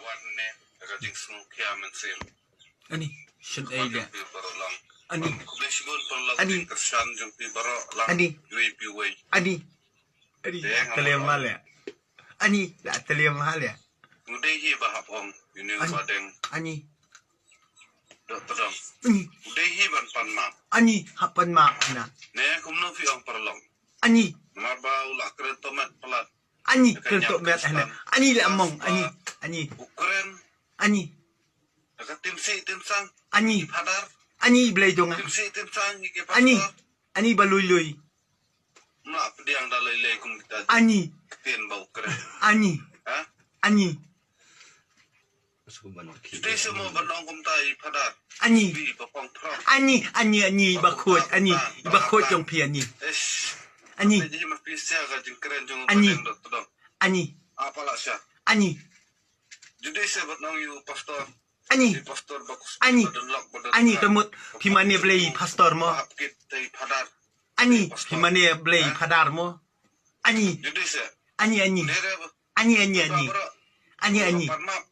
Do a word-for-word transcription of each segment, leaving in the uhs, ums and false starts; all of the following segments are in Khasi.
Wan ne ka jingsngewkhia mynsiem. Ani, shen ei Wan le. Jong phi baroh lang. Ani, Khublei shibun paralok Ani. Jingkyrshan jong phi baroh lang. Ani. Iwei pa iwei. Ani. Ani, Te la nga taliam wan ma le. Ani, la taliam ma le. U dei hi ba hap ong uni u Ani. ba deng. Ani. Dok tdong. Ani. U dei hi ban pan map. Ani, hap pan map na. Ne kumno phi ong paralok. Ani. Namar ba u la kren tomet palat. Ani, Ka kren nyam tok met Kristan. Hana. Ani la mong, ani. Ani. U kren. Ani. Ka timsi timsang. Ani. Phadar. Ani, Blei jong nga. Timsi timsang ki Ani. pastor. Ani, ba lui lui. Mla pdiang da lei lei kum kita. Ani. Ktien ba u kren. Ani. Ha? Ani. Kita semua ban ong kumta i phadar. Ani. Bi ba pong prok. Ani, ani, ani, ba khot, ani. Ba khot jong phi, ani. Eish. Ani. Jadi mah pisa ka jingkren jong Ani. Dok tdong. Ani. Apa lah sya. Ani. Jadi saya buat nong yu pastor. Ani. Di pastor bagus. Ani. Badon lok badon. Ani, kemut. Phi mane Blei pastor mo. Hap kit tei phadar. Ani. Phi mane Blei phadar mo. Ani. Jadi saya. Ani, ani. Nere. Ani, ani, ani. Ani, ani. Pan map.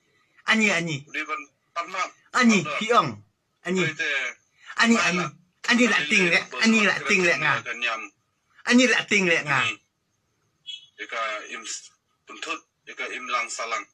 Ani, ani. Di ban pan map. Ani, phi ong. Ani. Te. Ani, ani. Ani la ting le, ani la ting le nga. Ka nyam. Ani la ting le nga. Ika im s- puntut, ika im lang salang.